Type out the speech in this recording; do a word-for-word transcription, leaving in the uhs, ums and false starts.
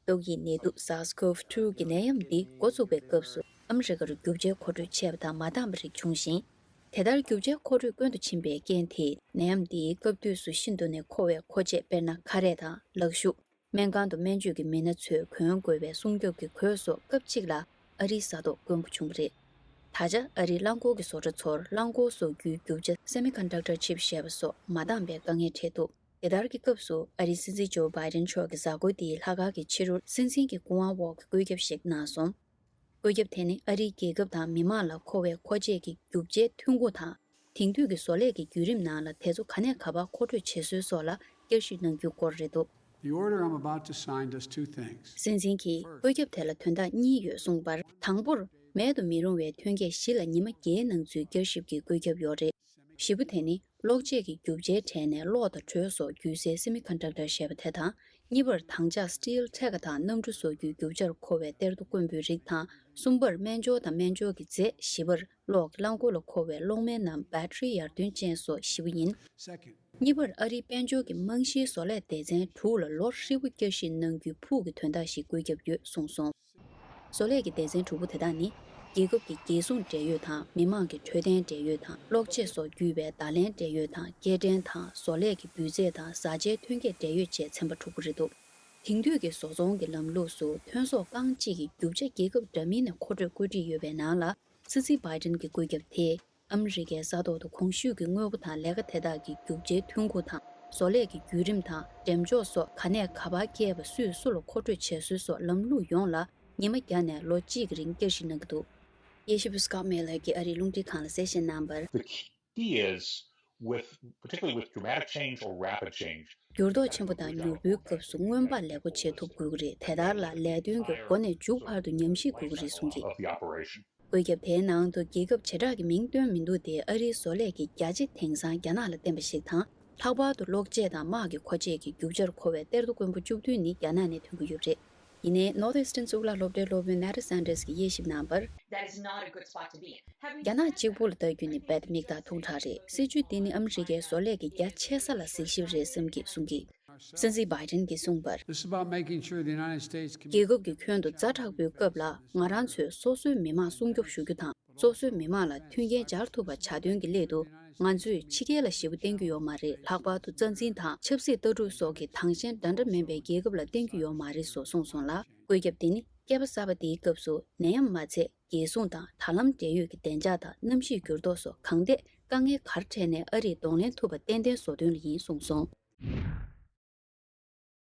ཏོག་དབྱིབས་ནད་དུག་SARS-CoV་two གི་ནད་ཡམས་འདི་འགོ་བཙུགས་པའི་སྐབས་སུ་ཨ་མི་རི་ཀར་རྒྱུ་ཆའི་མཁོ་སྤྲོད་ཆད་པ་དང་མ་འདང་བ་རིགས་བྱུང་ཞིང་། དེ་ལྟར་རྒྱུ་ཆའི་མཁོ་སྤྲོད་དཀོན་དུ་ཕྱིན་པའི་རྐྱེན་དེས་ནད་ཡམས་འདིའི་སྐབས་དུས་སུ་ཤིན་ཏུ་ནས་མཁོ་བའི་མཁོ་ཆས་དཔེར་ན་ཁ་རས་དང་ལག་ཤུབས། སྨན་ཁང་དུ་སྨན་བཅོས་ཀྱི་མི་སྣ་ཚོས་གྱོན་དགོས་པའི་སྲུང་སྐྱོབ་ཀྱི་གོས་སོགས་སྐབས་གཅིག་ལ་ཨ་རིའི་ས་ཐོག་དཀོན་པོ་བྱུང་བ་རེད། ད་ཆ་ཨ་རིའི་རླངས་འཁོར་གྱི་བཟོ་གྲྭ་ཚོར་རླངས་འཁོར་བཟོ་རྒྱུའི་རྒྱུ་ཆ་semiconductor chip ཞེས་པ་སོགས་མ་འདང་པའི་དཀའ་ངལ་འཕྲད་འདུག་དེ་ལྟར་གྱི་སྐབས་སུ་ཨ་རིའི་སྲིད་འཛིན་ཇོ་བྷའི་ཌེན་མཆོག་གིས་གཟའ་འཁོར་འདིའི་ལྷག་དཀར་གྱི་ཕྱི་དྲོར་སྲིད་འཛིན་གྱི་སྐུ་དབང་འོག་གི་བཀོད་ཁྱབ་ཞིག་གནང་སོང་། བཀོད་ཁྱབ་དེ་ནི་ཨ་རིའི་རྒྱལ་ཁབ་དང་མི་དམངས་ལ་མཁོ་བའི་མཁོ་ཆས་ཀྱི་རྒྱུ་ཆའི་ཐོན་ཁུངས་དང་། དེང་དུས་ཀྱི་བཟོ་ལས་ཀྱི་བརྒྱུད་རིམ་ནང་ལ་དེ་ཚོ་ག་ནས་ག་པར་མཁོ་སྤྲོད་བྱེད་སྲོལ་སོགས་ལ་བསྐྱར་ཞིབ་གནང་རྒྱུའི་སྐོར་རེད་འདུག The order I'm about to sign does two things. སྲིད་འཛིན་གྱིས་བཀོད་ཁྱབ་དེ་ལ་དོན་དག་གཉིས་ཡོད་གསུངས་པར། དང་པོར་མེད་དུ་མི་རུང་བའི་ཐོན་སྐྱེད་བཞི་ལ་ཉི་མ་བརྒྱད་ནང་ཚུད་བསྐྱར་ཞིབ་ཀྱི་བཀོད་ཁྱབ་ཡོད་རེད། བཞི་པོ་དེ་ནི་གློག་ཆས་ཀྱི་རྒྱུ་ཆའི་གྲས་ནས་གློག་དང་དྲོད་སོགས་བརྒྱུད་སའི་semiconductor ཞེས་པ་དེ་དང་། གཉིས་པར་དྭངས་ལྕགས་steel ཐད་ཀ་དང་གནམ་གྲུ་བཟོ་རྒྱུའི་རྒྱུ་ཆར་མཁོ་བའི་གཏེར་རྡོ་དཀོན་པོའི་རིགས་དང་། གསུམ་པར་སྨན་སྦྱོར་དང་སྨན་སྦྱོར་གྱི་རྫས། བཞི་པར་གློག་གི་རླངས་འཁོར་ལ་མཁོ་བའི་གློག་སྨན་ནམ་battery ཡར་ཐོན་ཅན་སོགས་བཞི་པོ་ཡིན། གཉིས་པར་ཨ་རིའི་དཔལ་འབྱོར་གྱི་རྨང་གཞིའི་བཟོ་ལས་སྡེ་ཚན་དྲུག་ལ་ལོ་ཧྲིལ་པོ་བསྐྱར་ཞིབ་གནང་རྒྱུའི་ཕུགས་ཀྱི་དོན་དག་ཞིག་བཀོད་ཁྱབ་ཡོད་གསུངས་སོང་། བཟོ་ལས་ཀྱི་སྡེ་ཚན་དྲུག་པོ་དེ་དག་ནི། རྒྱལ་ཁབ་ཀྱི་རྒྱལ་སྲུང་འབྲེལ་ཡོད་དང་མི་དམངས་ཀྱི་འཕྲོད་བསྟེན་འབྲེལ་ཡོད་དང་གློག་ཆས་སོགས་བརྒྱུད་པའི་བརྡ་ལན་འབྲེལ་ཡོད་དང་སྐྱེལ་འདྲེན་དང་བཟོ་ལས་ཀྱི་སྤུས་ཚད་དང་བཟའ་བཅའི་ཐོན་སྐྱེད་འབྲེལ་ཡོད་བཅས་ཚན་པ་དྲུག་པོ་རེད་འདུག་དེང་དུས་ཀྱི་བཟོ་ཚོང་གི་ལམ་ལུགས་སུ་ཐོན་ཟོག་རྐང་གཅིག་གི་རྒྱུ་ཆ་རྒྱལ་ཁབ་འདྲ་མིན་ནས་མཁོ་སྤྲོད་བཀོད་སྒྲིག་ཡོད་པའི་ནང་ལ། སྲིད་འཛིན་བྷའི་ཌེན་གྱི་བཀོད་ཁྱབ་དེས་ཨ་མི་རི་ཀའི་ས་ཐོག་ཏུ་གོང་ཞུས་ཀྱི་དངོས་པོ་དང་ལས་ཀ་དེ་དག་གི་རྒྱུ་ཆའི་ཐོན་ཁུངས་དང་། བཟོ་ལས་ཀྱི་བརྒྱུད་རིམ་དང་འགྲེམས་འཇོག་སོགས་ག་ནས་ག་པར་སྐྱེལ་བ་སུས་སུ་ལ་མཁོ་སྤྲོད་བྱེད་སྲོལ་སོགས་ལམ་ལུགས་ཡོངས་ལ་ཉི་མ་བརྒྱ་ནས་ལོ་གཅིག་གི་རིང་བསྐྱར་ཞིབ་གནང་གི་འདུག་དབྱེ་ཞིབ་པ་Scott Miller གྱིས་ཨ་རིའི་རླུང་འཕྲིན་ཁང་ལ་གསལ་བཤད་གནང་བར། The key is with, particularly with dramatic change or rapid change, འགྱུར་ལྡོག་ཆེན་པོ་དང་མྱུར་པོའི་སྐབས་སུ་སྔོན་དཔག་ལེགས་པོ་བྱེད་ཐུབ་དགོས་ཀྱི་རེད། དེ་ལྟར་ལ་ལས་དོན་གྱི་འགོ་ནས་མཇུག་བར་དུ་ཉམས་ཞིབ་དགོས་ཀྱི་རེད་གསུངས་ཀྱིས། Of the operation. བཀོད་ཁྱབ་དེའི་ནང་དུ་རྒྱལ་ཁབ་བྱེ་བྲག་གི་མིང་བཏོན་མི་འདུག་སྟེ། ཨ་རིའི་བཟོ་ལས་ཀྱི་བརྒྱ་ཆ་དེང་སང་རྒྱ་ནག་ལ་བརྟེན་པ་ཞིག་དང་། ལྷག་པར་དུ་གློག་ཆས་དང་དམག་གི་མཁོ་ཆས་ཀྱི་རྒྱུ་ཆར་མཁོ་བའི་གཏེར་རྡོ་དཀོན་པོ་བཅུ་བདུན་ནི་རྒྱ་ནག་ནས་ཐོན་གྱི་ཡོད་པ་རེད། ཡིན་ནའི་Northeastern གཙུག་ལག་སློབ་གྲྭའི་སློབ་དཔོན་Nada Sanders གྱིས་དབྱེ་ཞིབ་གནང་བར། That is not a good spot to be in. རྒྱ་ནག་གཅིག་པུ་ལ་ལྟ་རྒྱུ་ནི་རྦད་དེ་མིག་རྟགས་ཐུང་དྲགས་རེད། སྲིད་ཇུས་འདི་ནི་ཨ་མི་རི་ཀའི་བཟོ་ལས་ཀྱི་རྒྱ་ཆེ་ས་ལ་གཟིགས་ཞིབ་རེད་བསམ་གྱིས་གསུངས་ཀྱིས། སྲིད་འཛིན་བྷའི་ཌེན་གྱིས་གསུངས་པར། This is about making sure the United States can རྒྱལ་ཁབ་ཀྱི་ཁྱོན་དུ་ཛ་དྲག་པོའི་སྐབས་ལ་ང་རང་ཚོས་སོ་སོའི་མི་དམངས་སྲུང་སྐྱོབ་ཞུ་རྒྱུ་དང་། སོ་སོའི་མི་དམངས་ལ་མཐུན་རྐྱེན་སྦྱར་ཐུབ་པ་བྱ་དོན་གྱི་སླད་དུ། ང་ཚོས་ཕྱི་རྒྱལ་ལ་ཞེ་པོ་བརྟེན་རྒྱུ་ཡོད་མ་རེད། ལྷག་པར་དུ་རྩ་འཛིན་དང་ཆབ་སྲིད་ལྟ་གྲུབ་སོགས་ཀྱི་དྭངས་ཤེལ་འདྲ་འདྲ་མིན་པའི་རྒྱལ་ཁབ་ལ་བརྟེན་རྒྱུ་ཡོད་མ་རེད་སོགས་གསུངས་སོང་ལ། བཀོད་ཁྱབ་དེ་ནི་བསྐལ་པ་གསར་པ་འདིའི་སྐབས་སུ་ནད་ཡམས་མ་ཚད། རྒྱལ་སྲུང་དང་ད་ལམ་འབྲེལ་ཡོད་ཀྱི་བདེ་འཇགས་དང་གནམ་གཤིས་འགྱུར་ལྡོག་སོགས་གང་ཐད་དཀའ་ངལ་ག་རེ་འཕྲད་ནའི་ཨ་རིས་གདོང་ལེན་ཐུབ་པ་ཏན་ཏན་བཟོ་དོན་ལ་ཡིན་གསུངས་སོང་།